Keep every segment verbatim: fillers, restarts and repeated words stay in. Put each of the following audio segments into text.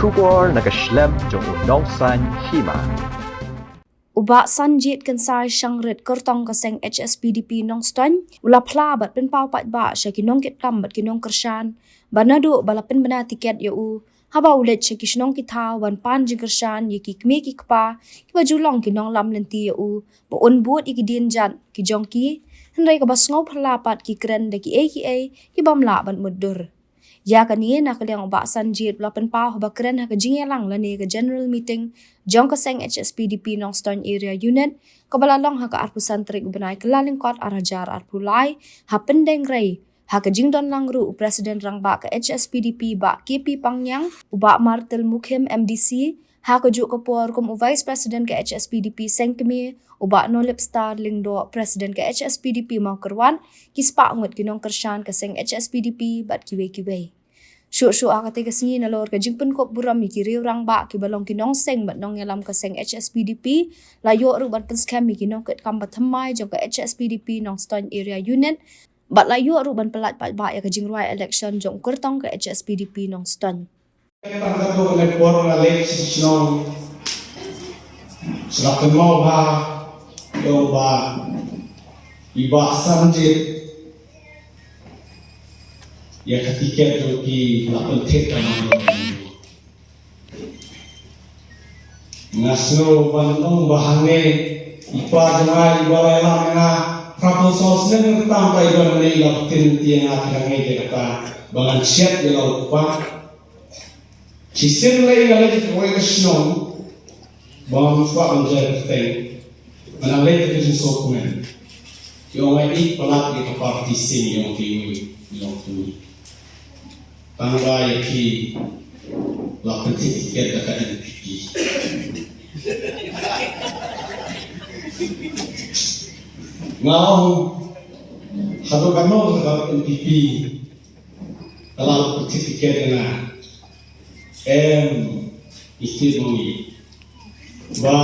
Khubor na ka shlem jong u nongsan hima. U Bah Sanjit Kynsai Shangrit, kyrtong ka seng H S P D P Nongstoiñ, u la phla bad pynpaw paidbah sha ki nongkitkam bad ki nongkyrshan ba naduh ba la pynbna tiket ïa u, haba u leit sha ki shnong ki thaw ban pan jingkyrshan ïa ki kmie ki kpa kiba ju long ki nonglam lynti ïa u, ba un bud ïa ki dienjat ki jong ki, hynrei kaba sngewphylla pat ki kren da kiei kiei ki bym lah ban mutdur. Ïa kane, na ka liang u Bah Sanjit u la pynpaw haba kren ha ka jingïalang lane ka general meeting jong ka seng H S P D P Nongstoiñ Area Unit, kaba la long ha ka arphew san tarik u bnai Kyllalyngkot ar hajar arphew lai, ha Pyndengrei, ha ka jingdon lang ruh u President Rangbah ka H S P D P Bah K P Pangniang, u Bah Martil Mukhim M D C, ha kajuh ka por kum u Vice President ka H S P D P Sengkmie, u Bah Nolip Star Lyngdoh, President ka H S P D P Mawkyrwat, ki spah ngut ki nongkyrshan ka seng H S P D P bad kiwei kiwei. Shuh shuh ha katei ka sngi, nalor ka jingpynkup burom ïa ki riew rangbah kiba long ki nongseng bad nongïalam ka seng H S P D P, la ïoh ruh ban pynskhem ïa ki nongkitkam ba thymmai jong ka H S P D P Nongstoiñ Area Unit, bad la ïoh ruh ban pyllait paidbah ïa ka jingrwai election jong u kyrtong ka H S P D P Nongstoiñ. Tang katto katne por nga leit sha shnong, sha la kynmaw bha ïa u Bah, i Bah Sanjit, ïa ka tiket jong ki la pynthik ka man. Nga sngew ban ong ba hangne i pa jong nga iba la ïalam ïa nga, phraphew saw snem khamtam ba i don hangne, i la btin ïa nga, te hangne te kata ba ngan shet ïa la u kpa. Shisien lei nga leit kawei ka shnong ba ngam kwah ban jia kyrteng, nga leit ka jingsngewkmen. Ki ong ai ïeit palat ïa ka party sing, ïa ong ki ïeit, ïa ong ki ïeit. Tang ba ïa ki la pynthik tiket da ka N P P. Nga ong haduh katno ka N P P ka la pynthik tiket ïa nga. Em, i kit mo ngi. Ba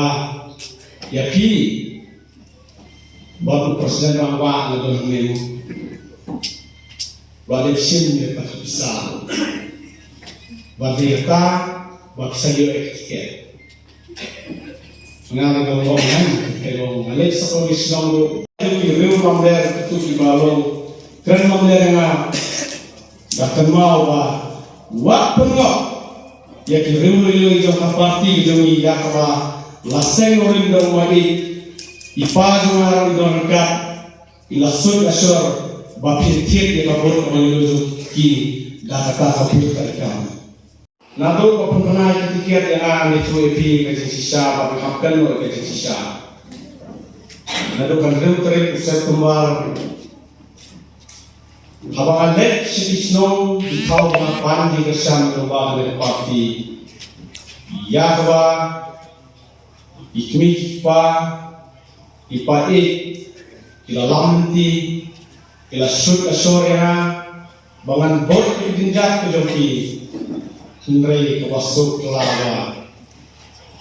ïa phi, ba u President Rangbah nga don hangne mo. Ba dei shim ïa ka pisa. Ba dei ka, ba pisa ïoh ïa ka tiket. Nga la ka long ngan, ka long nga leit sa kawei ka shnong ruh. Ki riew bamler, kitu kiba long kren bamler ïa nga. Nga kynmaw ba wat pynngop ïa ki riew lei lei jong ka party jong ngi, ïa kaba la seng Norin Dong Maieit, i pa jong nga ruh i don ryngkat, i la sut la shor ba phin thied ïa ka vote kaba lei lei jong ki da kata ka vote ka ikam. Naduh ba pynbna ïa ka tiket ïa nga, nga ïathuh ïa phi ka jingshisha, ba phi hap kynnoh ïa ka jingshisha. Naduh ka hynriew tarik u September, haba nga leit sha ki shnong ki thaw ba nga pan jingkyrshan ïa u Bah lane ka party, ïa kaba i kmie ki kpa, i pa ïeit, ki la lam lynti, ki la sut la shor ïa nga ba ngan bud ïa ki dienjat ka jong ki. Hynrei kaba suk la ba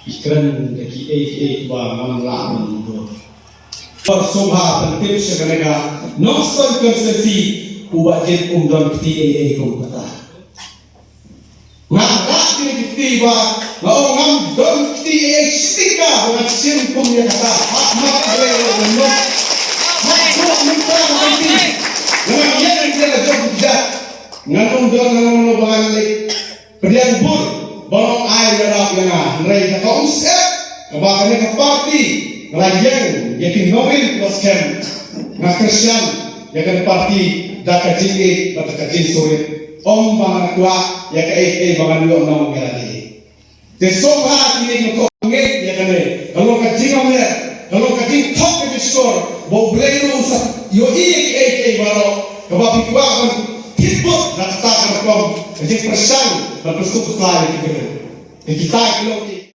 i kren da kiei kiei ba ngam lah ban mutdur. Par sngewbha pyntip sha kane ka Nongstoiñ constituency, u Bah Jit um don kti ei ei kum kata. Nga rah kine ki kti ba nga ong ngam don kti ei ei, stika ba ngan shim kum ïa kata. Hap mat Blei ruh ngan ong, hap ruh mynta ba ngan kti, ngan ïeng ïa la jong ki jait. Ngan ym don, ngan ym don ba ngan leit pdiang bun ba ngan ai ïarap ïa nga. Hynrei kata ym sngewbha, kaba kane ka party nga la ïeng ïa ki nongrim kiba skhem. Nga kyrshan ïa kane ka party da ka jingïeit bad da ka jingsurit. Ym ba nga kwah ïa kaei kaei ba ngan ïoh nong ïa lade. Te sngewbha kine ki nongkhoh ngeit ïa kane. Ka long ka jingbamler, ka long ka jingthok ka jingshukor ba U Blei ruh un sa ïohi ïa kiei kiei baroh. Kaba phi kwah ban thied bud na kata ka rukom ka jingpyrshang ban pynsuk pyrkhat ïa ki briew. Te kita ki long ki